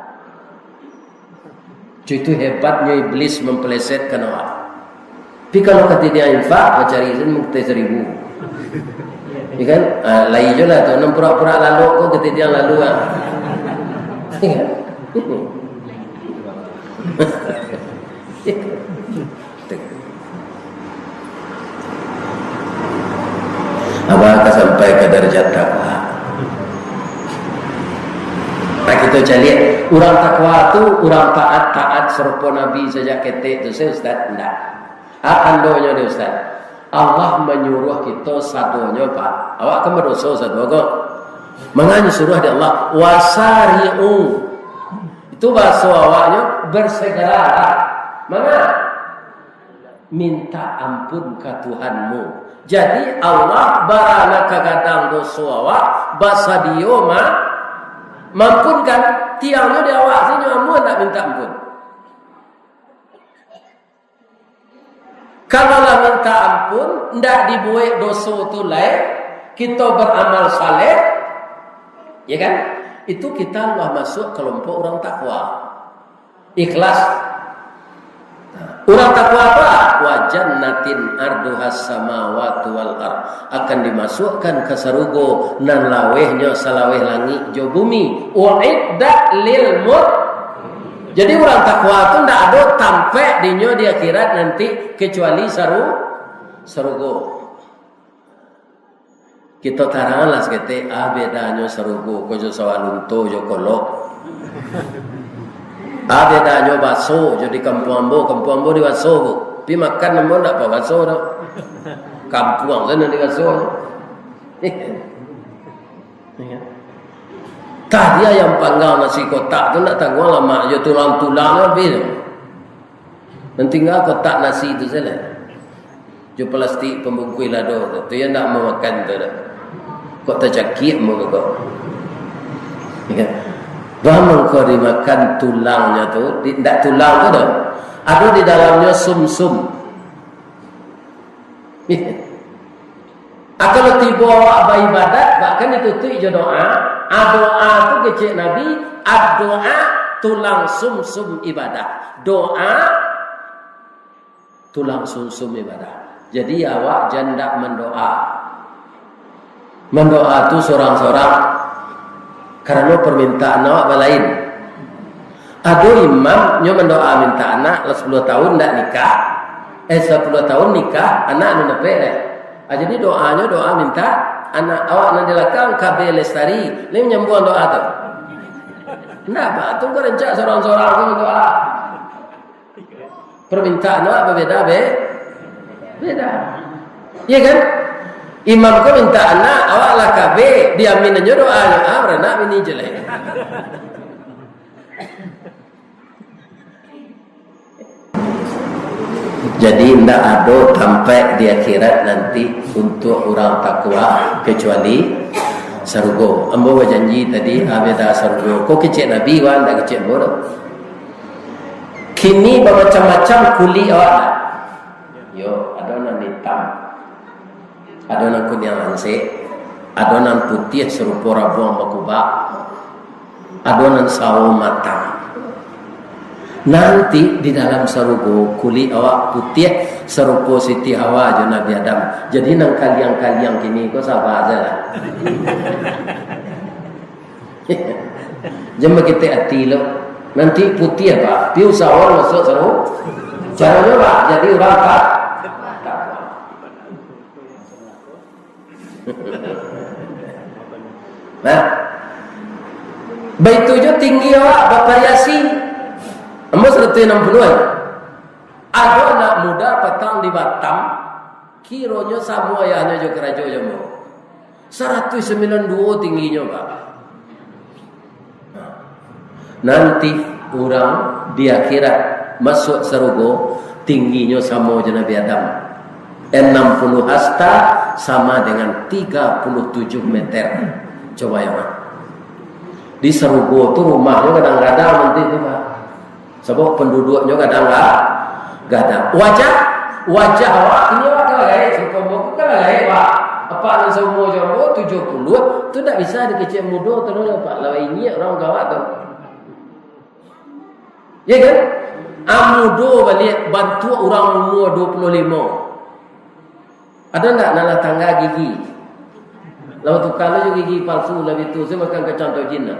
Cuy, itu hebatnyo iblis mampalesetkan awak. Tapi kalau katidiang infak, bacari sen mukte saribu. Ya kan? Ah, lai jo lah tu, nan pura-pura lalok ko katidiang lalu ah. Ya kan? Abah ka sampai ka darajat takwa. Nah, kito caliak, urang takwa tu, urang taat, taat sarupo Nabi sajak ketek tu, se, Ustaz? Ndak. A tandonyo ni, Ustaz? Allah manyuruah kito sadonyo, Pak. Awak kan badoso sado ko. Manga disuruah dek Allah, "Wasari'u." Itu bahaso awaknyo, "Bersegeralah." Manga? Minta ampun ka Tuhanmu. Jadi, Allah bara nan ka gadang doso awak, basadio ma-, maampunkan. Tiangnyo di awak se nyo amuah ndak minta ampun. Kalau lah minta ampun, ndak dibuek doso tu lai, kito baramal saleh, ya kan? Itu kita lah masuk kelompok urang takwa. Ikhlas. Urang takwa apa? "Wa jannatin arduhas samawati wal ard." Akan dimasukkan ka sarugo nan lawehnyo salaweh langik jo bumi. Uiddat lil mut-, Jadi, urang takwa tu ndak ado tampek dinyo di akhirat nanti, kecuali saru-, sarugo. Kito tarang lah saketek, a bedanyo sarugo ko jo sawah lunto jo kolok. A bedanyo baso jo di kampuang ambo, kampuang ambo di baso, Bu. Pi makan ambo ndak baso doh. Kampuang se nan di baso. Iya. Tah, di ayam panggang nasi kotak tu ndak tangguang lamak jo tulang-tulangnyo abih tu. Nan tingga kotak nasi tu sajo. Jo plastik pambungkuih lado tu, tu yo ndak mamakan tu doh. Kok tacakiak muko kau? Ya kan? Baa mangko dimakan tulangnyo tu, di, ndak tulang tu doh. Ado di dalamnyo sumsum. Ah, kalau tibo awak baibadat, bahkan ditutuik jo doa. Ah, doa tu kecek Nabi, "Doa tulang sumsum ibadah." Doa tulang sumsum ibadah. Jadi, awak jan ndak mandoa. Mandoa tu sorang-sorang karano permintaan awak balain. Ado imam nyo mandoa minta anak, lah sapuluah tahun ndak nikah. Eh, sapuluah tahun nikah, anak alun dapek lai. Ah, jadi doanyo doa minta anak. Awak nan di lakang, K B Lestari, lai manyambuang doa tu? Ndak, Pak. Tu kan rancak sorang-sorang tu mandoa. Permintaan awak babeda, be-, beda. Iya kan? Imam ko minta anak, awak lah K B, diamin nyo doanyo, ah, baranak bini jelek. Jadi, indak ado tampek di akhirat nanti untuak urang takwa, kecuali sarugo. Ambo bajanji tadi, ah, beda sarugo. Ko kecek Nabi, wan, indak kecek ambo doh. Kini bamacam-macam kulik awak. Yo, ado nan itam. Ado nan kuniang lansek, ado nan putiah sarupo rabuang bakubak, ado nan sawo matang. Nanti di dalam sarugo, kulik awak putiah sarupo Siti Hawa jo Nabi Adam. Jadi, nan kaliang-kaliang kini ko saba sajolah. Jan baketek ati lo. Nanti putiah, Pak. Pi usahoan masuak sarugo. Caronyo, Pak, jadi urang tak. Nah, baitu jo tinggi awak bavariasi. Ambo saratuih anam puluah. Ado anak muda patang di Batam, kironyo samo ayahnyo jo karajo jo ambo. Saratuih sambilan duo tingginyo, Pak. Nanti urang di akhirat masuak sarugo, tingginyo samo jo Nabi Adam. Anam puluah hasta sama dengan tiga puluh tujuh meter. Coba bayangkan. Di sarugo tu rumahnyo gadang-gadang nanti tu, Pak. Sabab panduduaknyo gadang ga-, gadang. Wajah, wajah awak, kini awak kan lah gaek, sarupo ambo kan lah gaek, Pak. Apak nan saumua jo ambo, tujuah puluah, tu ndak bisa dikecek mudo tu doh, Pak. Lah inyiak urang ka awak tu. Iya kan? Ah, mudo baliak bantuak urang umua duo puluah limo. Ado ndak nan lah tangga gigi? Lah batuka lo jo gigi palsu, lah bitu se makan kacang tau jin lah.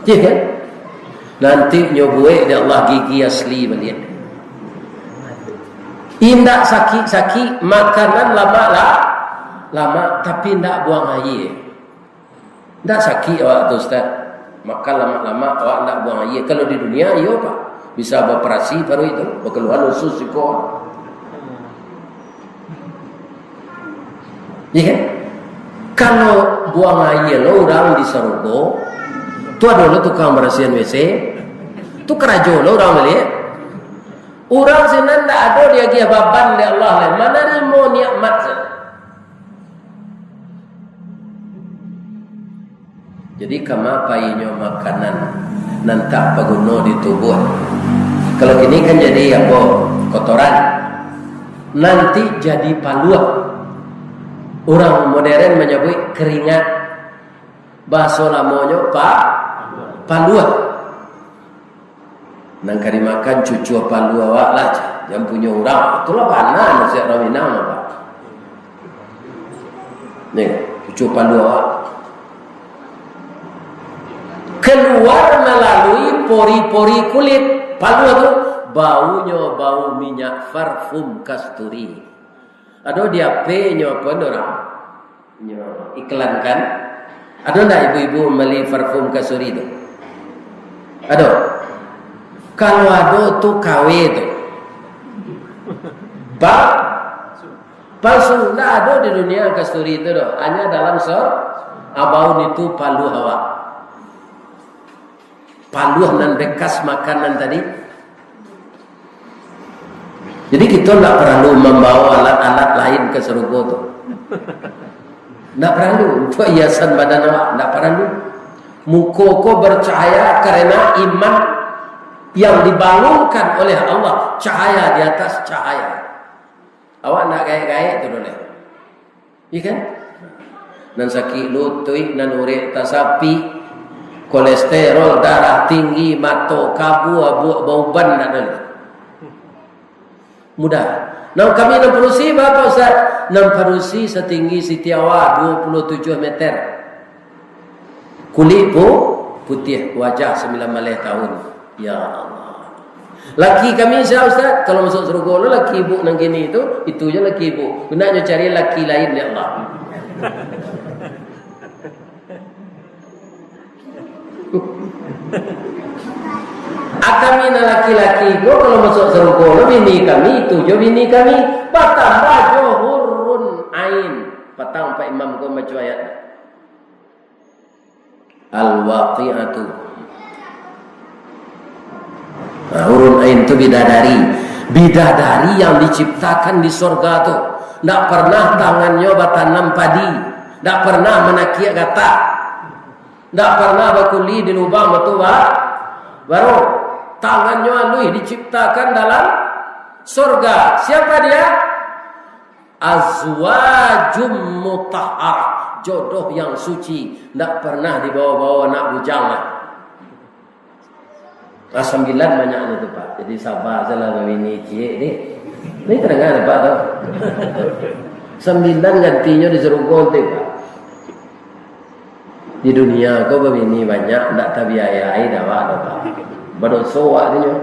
Iya kan? Nanti nyo buek dek Allah gigi asli baliak. Indak sakik-sakik, makanan lamak lah, lamak, tapi indak buang aia. Ndak sakik awak tu, Ustaz? Makan lamak-lamak, awak ndak buang aia. Kalau di dunia, iyo, Pak. Bisa baoperasi paruik tu, bakaluan usus siko. Iya kan? Kalau buang aia lo urang di sarugo, tu ado lo tukang barasiahan W C, tu karajo lo urang baliak. Urang sinan ndak ado diagiah baban dek Allah lai, manarimo nikmat sajo. Jadi, kama painyo makanan nan tak paguno di tubuah? Kalau kini kan jadi apo, kotoran. Nanti jadi paluah. Urang modern manyabuik keringat. Bahaso lamonyo pa-, paluah. Nan ka dimakan cucua palu awak lah, jan punyo urang. Itulah bana nasihat urang Minang, Pak. Nih, cucua palu awak. Keluar melalui pori-pori kulit. Palu tu, baunyo bau minyak parfum kasturi. Ado di H P-nyo apo, urang? Nyo iklankan. Ado ndak ibu-ibu mambali parfum kasturi tu? Ado. Kalau ado tu K W tu. Ba-, palsu. Ndak ado di dunia kasturi tu doh. Hanya dalam so-, Abaun itu paluah awak. Paluah nan bekas makanan tadi. Jadi, kito ndak paralu mambawa alat-alat lain ka sarugo tu. Ndak paralu. Untuak hiasan badan awak, ndak paralu. Muko ko bercahaya karena iman yang dibangunkan oleh Allah, cahaya di atas cahaya. Awak ndak gaek-gaek tu doh. Iya kan? Nan sakik lutuik, nan urek tasapik, kolesterol, darah tinggi, mato kabua, buak bauban, ndak ado lai. Mudah. Nan kami nan padusi, baa, Pak Ustaz? Nan padusi satinggi Siti Hawa, dua puluh tujuh meter. Kulik pu-, putiah, wajah sambilan baleh tahun. Ya Allah. Laki kami sia, Ustaz? Kalau masuk sarugo lo laki ibuk nan kini tu, itu je laki ibuk. Hendaknyo cari laki lain, ya Allah. Ah, kami nan laki-laki ko, kalau masuk sarugo lo bini kami, itu je bini kami. Batambah jo hurun ain. Patang Pak Imam ko baco ayat. Al-Waqi'atu. Nah, hurun ain tu bidadari. Bidadari yang diciptakan di sorga tu. Ndak pernah tangannyo batanam padi. Ndak pernah manakiak gatah. Ndak pernah bakuli di lubang batu ba-, baruang. Tangannyo aluih diciptakan dalam sorga. Siapa dia? Azwajum mutahharah, jodoh yang suci, ndak pernah dibawa-bawa anak bujang lah. Ah, sambilan banyaknyo tu, Pak. Jadi sabar sajolah babini ciek ni. Ni tadanga, Pak, tu. Sambilan gantinyo di sarugo tu, Pak. Di dunia ko babini banyak, ndak tabiayai dek awak doh, Pak. Badoso awak tu nyo.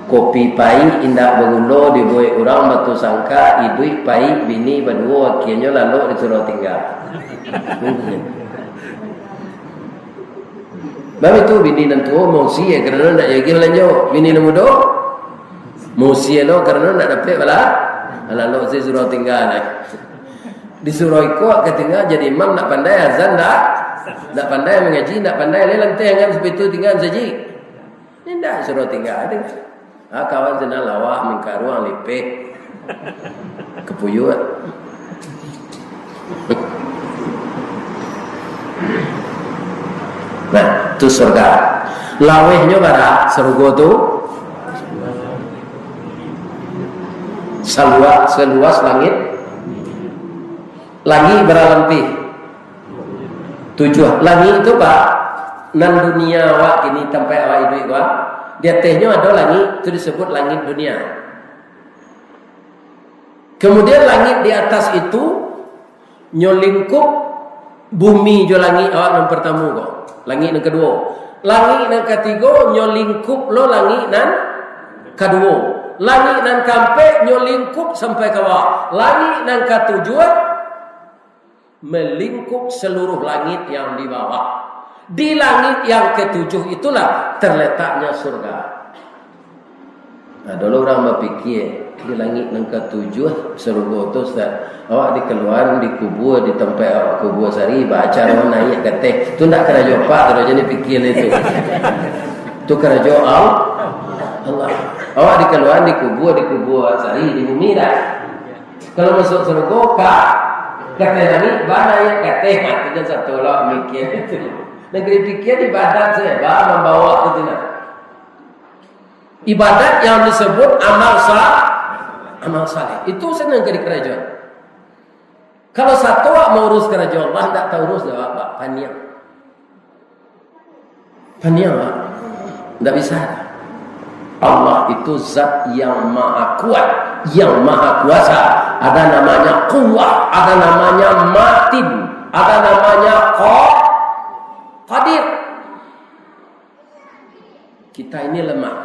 Kopi paik indak bagulo dibuek urang batusangka, iduik paik bini baduo, akienyo lalok disuruah tingga. Baitu bini nan tuo mausia karano ndak jadi balanjo. Bini nan mudo mausia lo karano ndak dapek bala-, lalok se suruah tingga lai. Disuruah iko ka tingga jadi imam, ndak pandai azan, ndak, ndak pandai mangaji, ndak pandai lai lanteh angan sapitu tingga saji. Indak, suruah tingga, tingga. Ah, kawan sinan lawa, mangkaruang, lipeh. Kapuyuak. Nah, tu surga. Lawehnyo bara sarugo tu? Saluas, saluas langik. Langik bara lampih? Tujuah. Langik tu, Pak, nan dunia awak kini, tampek awak iduik ko, di atehnyo ado langik, tu disebut langik dunia. Kemudian langik di atas itu, nyo lingkup bumi jo langik awak nan partamo ko. Langik nan kaduo. Langik nan katigo, nyo lingkup lo langik nan kaduo. Langik nan kaampek, nyo lingkup sampai ka bawah. Langik nan katujuah, malingkup saluruh langik yang di bawah. Di langik yang katujuah itulah terletaknya surga. Nah, dulu urang bapikia, di langik nan katujuah sarugo tu, Ustaz, awak dikaluaan, dikubua di tampek awak kubua sari, baa caro naiak ka ateh. Tu ndak karajo Apak tu, jan dipikia itu. Tu karajo Al-, Allah. Awak dikaluaan, dikubua, dikubua awak sari di bumi dah. Kalau masuak sarugo, ka, ka ateh langik, baa naiak ka ateh, ha, tu jan sato lah mikia itu. Nan ka dipikia ibadat sajo, baa mambawa tu tu nah. Ibadat yang disebut amal sa-, amal saleh. Itu sajo nan ka dikarajoan. Kalau sato awak maurus karajo Allah, ndak taurus dek awak, Pak, paniang. Paniang, Pak. Ndak bisa. Allah itu zat yang maha kuat, yang maha kuasa. Ada namanya kuwah, ada namanya matin, ada namanya qa-, qadir. Kita ini lemah.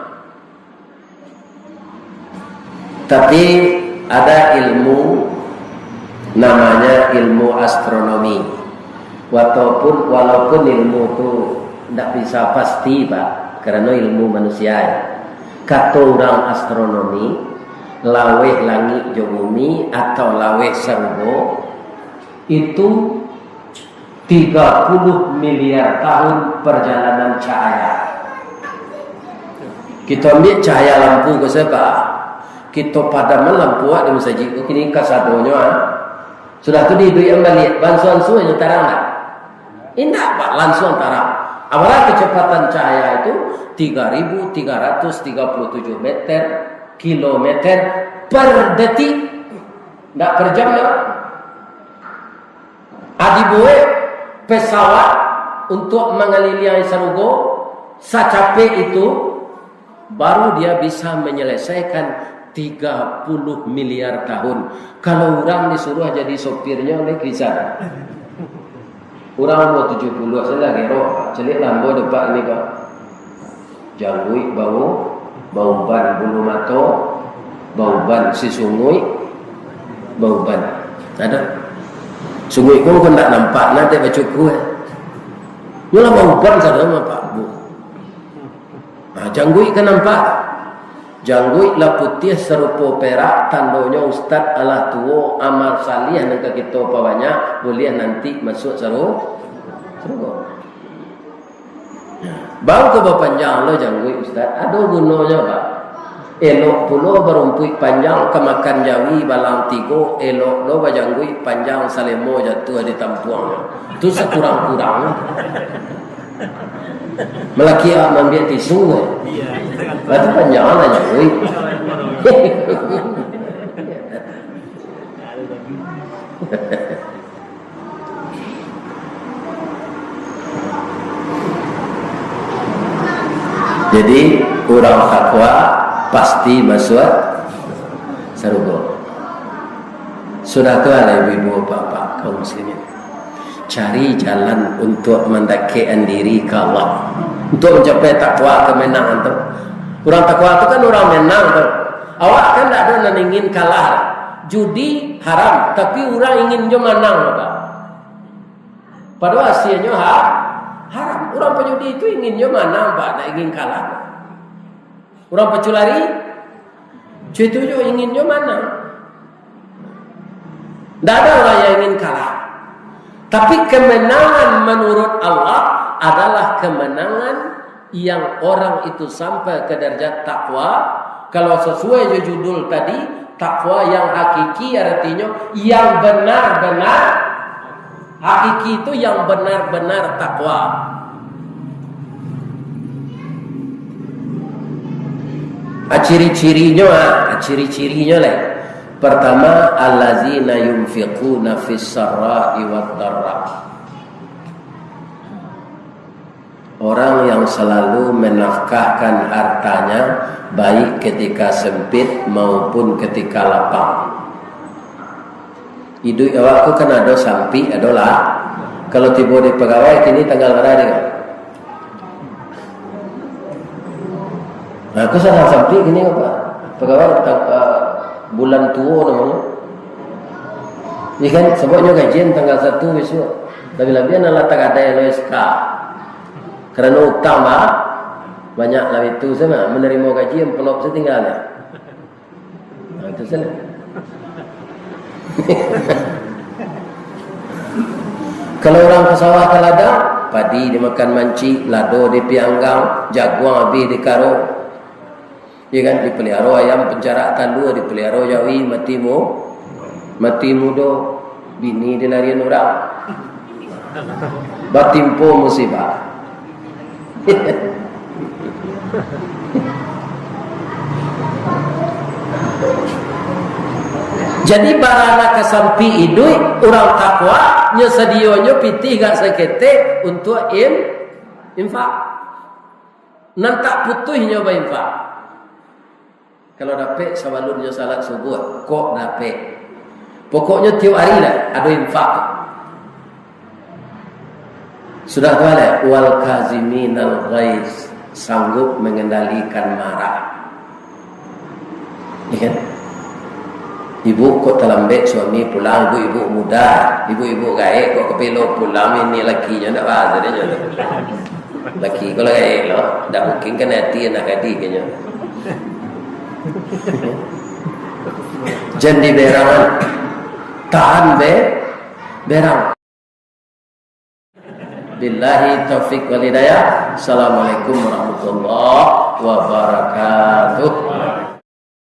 Tapi ada ilmu namanya ilmu astronomi. Walaupun, walaupun ilmu tu ndak bisa pasti, Pak, karena ilmu manusia. Kato urang astronomi, laweh langik jo bumi atau laweh sarugo, itu Tiga puluh miliar tahun perjalanan cahaya. Kito ambiak cahaya lampu ko sajo, kito padaman lampu awak di masajik ko, kini kasadonyo, ah. Sudah tu diiduikan baliak, baansua-ansua nyo tarang dak? Indak, Pak, lansuang tarang. Apalah kecepatan cahaya itu? Tiga ribu tiga ratus tiga puluh tujuh meter, kilometer per detik. Ndak per jam, dak? Ah, dibuek pesawat untuk mangaliliangi sarugo sacapek itu, baru dia bisa menyelesaikan tiga puluh miliar tahun. Kalau urang disuruah jadi sopirnyo, lai bisa. Urang umur tujuh puluh sajo lah gero, caliak lambo dek Apak ini, Pak. Jangguik bau, bauban bulu mato, bauban si sunguik, bauban. Ado. Sunguik ko kan ndak nampak, nah, dek bacuku, eh. Nyo lah bauban sadang, Pak, Bu. Nah, jangguik kan nampak. Jangguik lah putiah sarupo perak, tandonyo ustad alah tuo, amal salih nan ka kito pabanyak, buliah nanti masuak saru-, sarugo. Bau ko bapanjang lo jangguik, Ustaz? Ado gunonyo, Pak. Elok pulo barumpuik panjang ka makan jawi balang tigo, elok lo bajangguik panjang salemo jatuah di tampuangnyo. Tu sakurang-kurang. Malaki awak maambiak tisu, eh. Lah tu panjang lah jangguik. Jadi, urang takwa pasti masuak sarugo. Sudah tu lah, ibu-ibu, bapak, kaum muslimin, cari jalan untuk mandakekkan diri ka Allah, untuk mancapai takwa, kamenangan tu. Urang takwa tu kan urang menang tu. Awak kan ndak ado nan ingin kalah. Judi haram, tapi urang ingin jo manang, Pak. Padahal hasianyo ha-, haram. Urang pajudi tu inginnyo manang, Pak, ndak ingin kalah. Urang paculari, cuy tu jo inginnyo manang. Ndak ado urang yang ingin kalah. Tapi kemenangan menurut Allah adalah kemenangan yang orang itu sampai ke darajat takwa. Kalau sesuai jo judul tadi, takwa yang hakiki aratinyo yang benar-benar hakiki, itu yang benar-benar takwa. Ah, ciri-cirinyo, ah, ciri-cirinyo lai. Pertama, allazina yunfiquna fis sarra'i wad darra. Orang yang selalu menafkahkan hartanya, baik ketika sempit maupun ketika lapang. Iduik awak tu kan ado sampik, ado lah. Kalau tibo di pagawai, kini tanggal bara dek? Nah, aku salah sampik kini, Pak. Pagawai ta-, ah, bulan tuo namonyo. Iya kan, sababnyo gajian tanggal satu bisuak. Labiah-labiah nan lah tagadai lo S K. Karano utang, Pak. Banyak lah itu, sama manarimo gaji, amplop satingganyo. Nah, itu salah. Kalau urang ka sawah ka ladang, padi dimakan mancik, lado dipianggang, jaguang abih dikaro. Iya kan, dipaliaro ayam pancarak talua, dipaliaro jawi mati mu-, mati mudo, bini dilarian urang. Batimpo musibah. Jadi, bara nan ka sampik iduik, urang takwa, nyo sadionyo pitih agak saketek untuak in-, infak. Nan tak putuih nyo bainfak. Kalau dapek sabalun nyo salat subuah, kok dapek. Pokoknyo tiok ari lah ado infak. Sudah tu lah, wal kaziminal ghaiz, sanggup mengendalikan marah. Iya kan? Ibu kok talambek suami pulang, ibu-ibu muda, ibu-ibu gaek kok kapilo pulang, ini lakinyo ndak bahasa dia nyo. Laki ko lah gaek lo, ndak mungkin kan hati anak gadih kanyo. Jan diberangan, tahan be, berang. Billahi taufik wal hidayah. Assalamualaikum warahmatullahi wabarakatuh.